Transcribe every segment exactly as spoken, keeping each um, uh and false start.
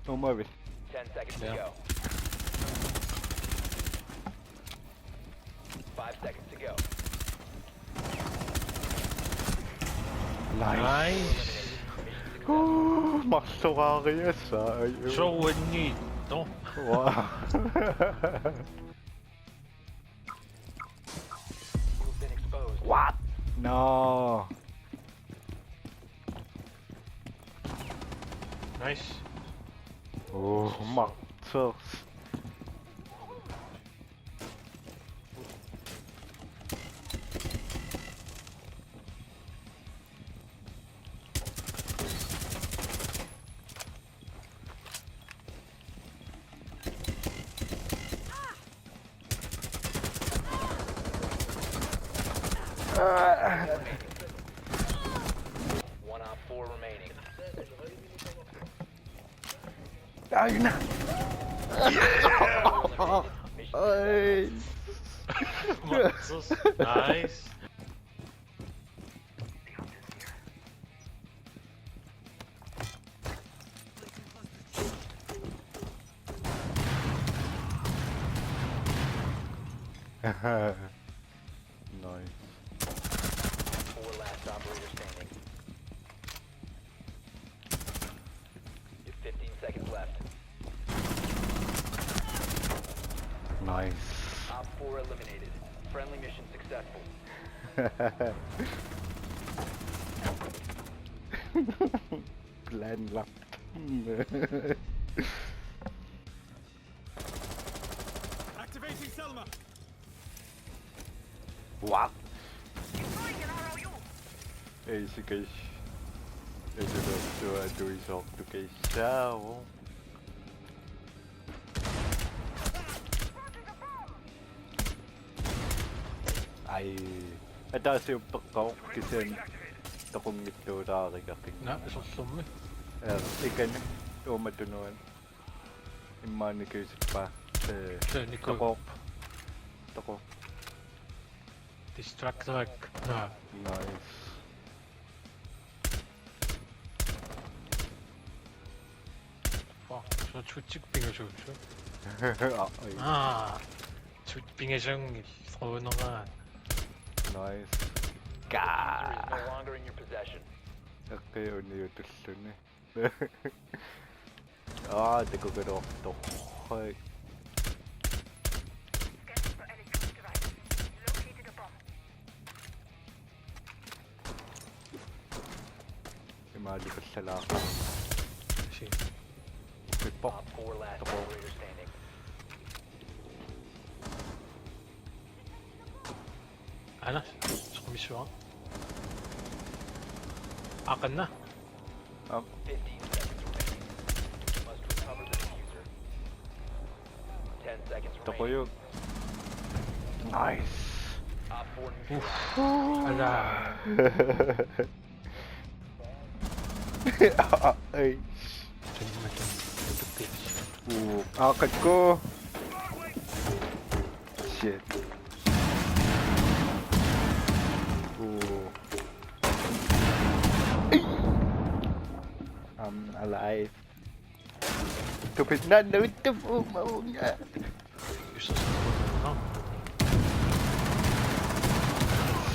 Uumavit. Ten seconds to Yeah. Go. Five seconds to go. Nice. Nice. Uh, marloraariassaa. Ai, uh. Soorunami. No. Wow. You've been exposed. What? No. Nice. Oh, martors. One op four remaining. Ai, na. Ai. Nice. Nice. Four last operator standing. Fifteen seconds left. Nice. Op four eliminated. Friendly mission successful. Plan locked. Activating Selma. What? Ei se kai. Ei se tuo tuo tui sohtu kai saavo. Ai. Ataasiuppeqqavoq kisianni toqunngitsuulaarigaqigami. Na, sorlermi. Eh, ikani uumatunuan. Immaqa nikiusippaa. Eh, Se niku. Toqoq. Toqoq. Distractor. Na. Nice. Fuck, så Twitchik pingasoq. Ah, ai. Ah. Twitch pingasoq. Qunera. Nice. Diffuser is no longer in your possession. Eqqi uniutulluni. Aa, takugaluartoq. Hoi. Imaalipallaalaaq. Si. Pippoq. Op four last Toqoq. Operator standing. Aana, soqumissavara. Aqanna. Aap. Fifteen seconds remaining. You must recover the diffuser. Ten seconds remaining. Toqujuk. Nice. Op four neutralized. Ala. Ei. Uu, aqakku. Shit. Uu. I'm alive. Tupit na, no, tup, uu, maunga. Just no.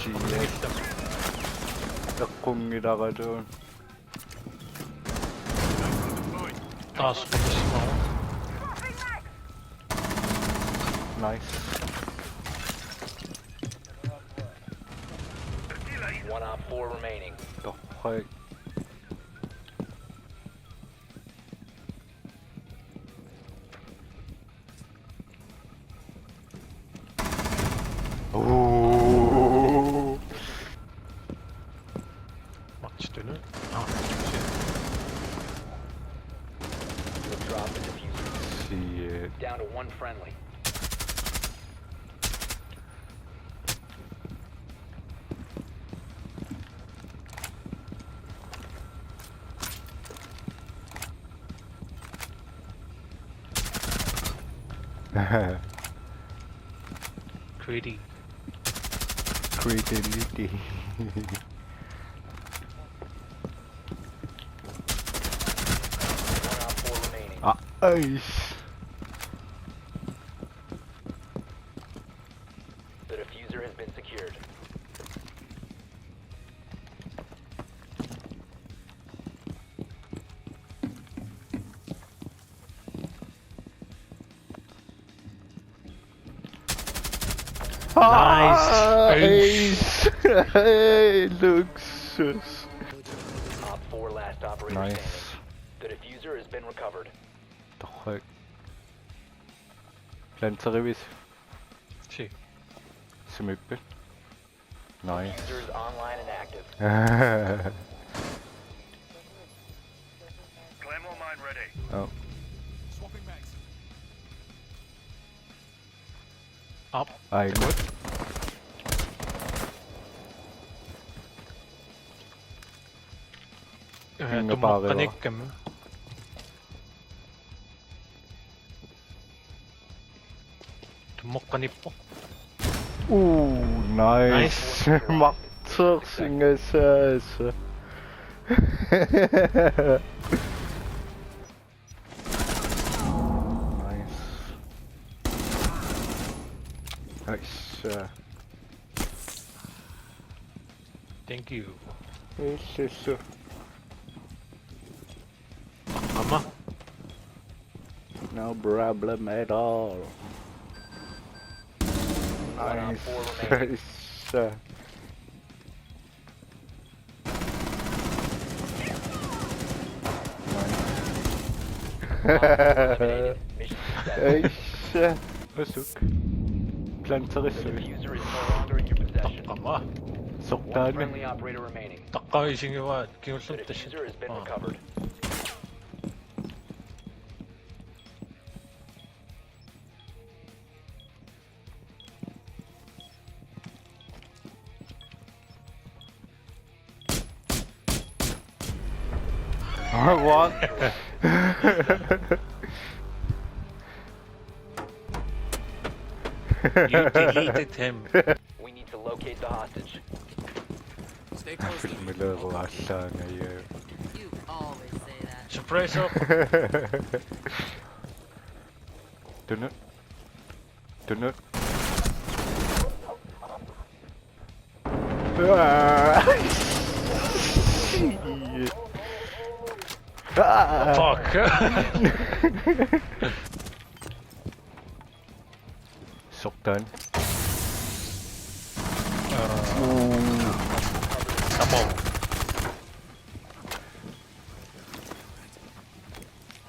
Shit. Eqqunngilara tuun. Taas qumissavara. Nice. One op four remaining. Toqqai. Ooh. What's doing it? Ah, shit. You'll drop the diffuser. Shit. Down to one friendly. Greedy. Creativity. One op four remaining. Ah, ace. The diffuser has been secured. Ah, Nice. Ace. Hey, luksus. Op four last operator Nice. Standing. The diffuser has been recovered. Torrak. Planterivisi. Si. Sumiippit. Nice. Diffuser is online and active. Claymore mine ready. Oh. Swapping mags. Op. Ai. Eh, Pinga paariva. Tummaqqanikkami. Tummaqqanippoq. Ooh, nice. Nice. Maqtersingasaasa. Nice. Nice. Thank you. Illissu. Ama. No problem at all. One op Nice. four remaining. Nice. Eliminated. Mission successful. Ace. Usuk. The Planterissui. diffuser is no longer in your possession. Taqqama. One Soqtaami. Friendly operator remaining. Taqqama isigivaat The kingullermik tassa. Diffuser has been Ah. Recovered. What? You deleted him. We need to locate the hostage. Stay close to me. Filmilooruallaangajaavoq. You always say that. Surprise up. Tunut. Tunut. Ah. Shit. Ah. Fuck. Soqtaan. Come on.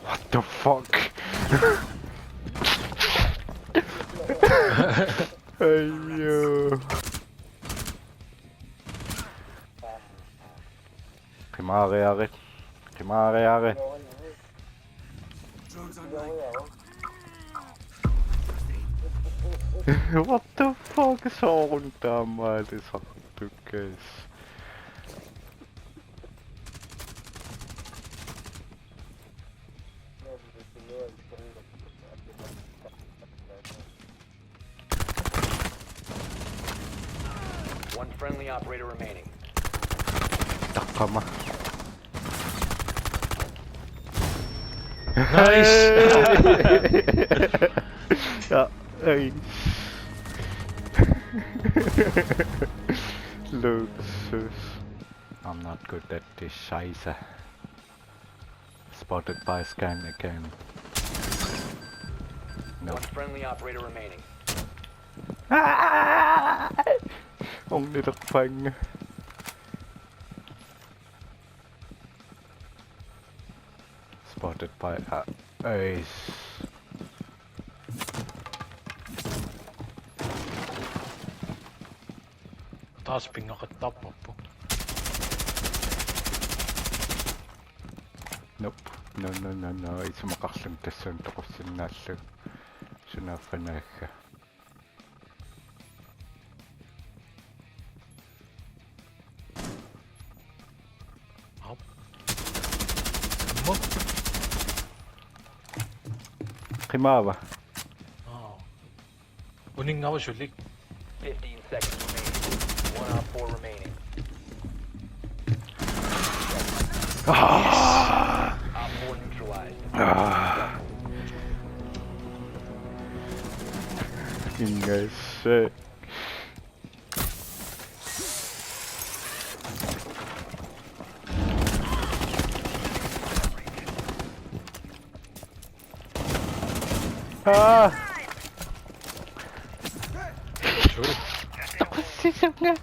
What the fuck? Ayyo. Qimaariarit. Qimaariarit. Drones online. What the fuck? Soorunami taamaalisartukkasi. One friendly operator remaining. Taqqama. Nice. Ja, ei. Luksus. I'm not good at this, scheiße. Spotted by scan again. No. One friendly operator remaining. Ah! Only the thing. Spotted by, uh, ace. Taas pinngaqattaarparput. Nope. No, no, no, no. Isumaqarlunga tassuuna toqussinnaallugu. Sunaaffa naagga. Au. Mut. Qimaava. Oh. Uninngavoq suli. Fifteen seconds remaining. One op four remaining. Ah! Op four neutralized. Ah! Guys, shit. Ah! Takusisimnga.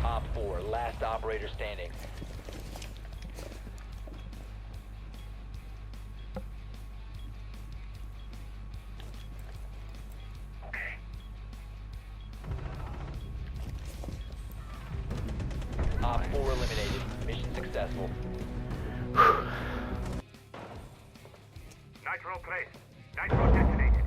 Op four, last operator standing. Op four eliminated. Mission successful. Nitro placed. Nitro detonated.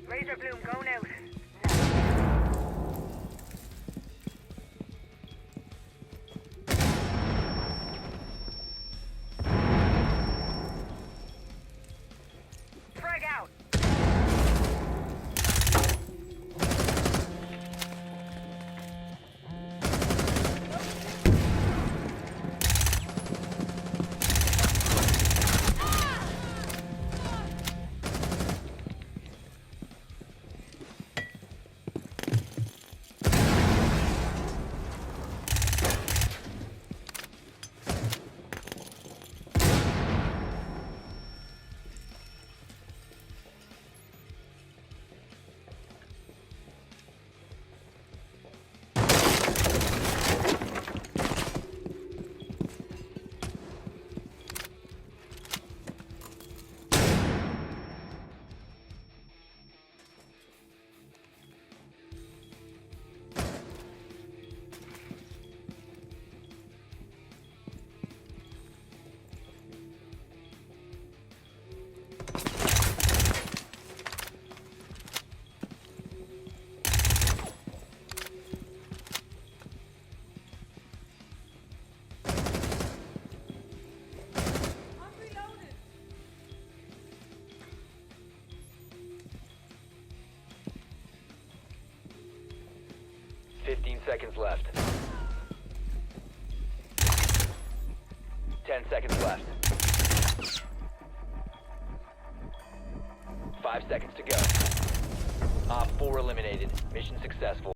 Razor Bloom going out. Frag out. Fifteen seconds left. Ten seconds left. Five seconds to go. Op four eliminated. Mission successful.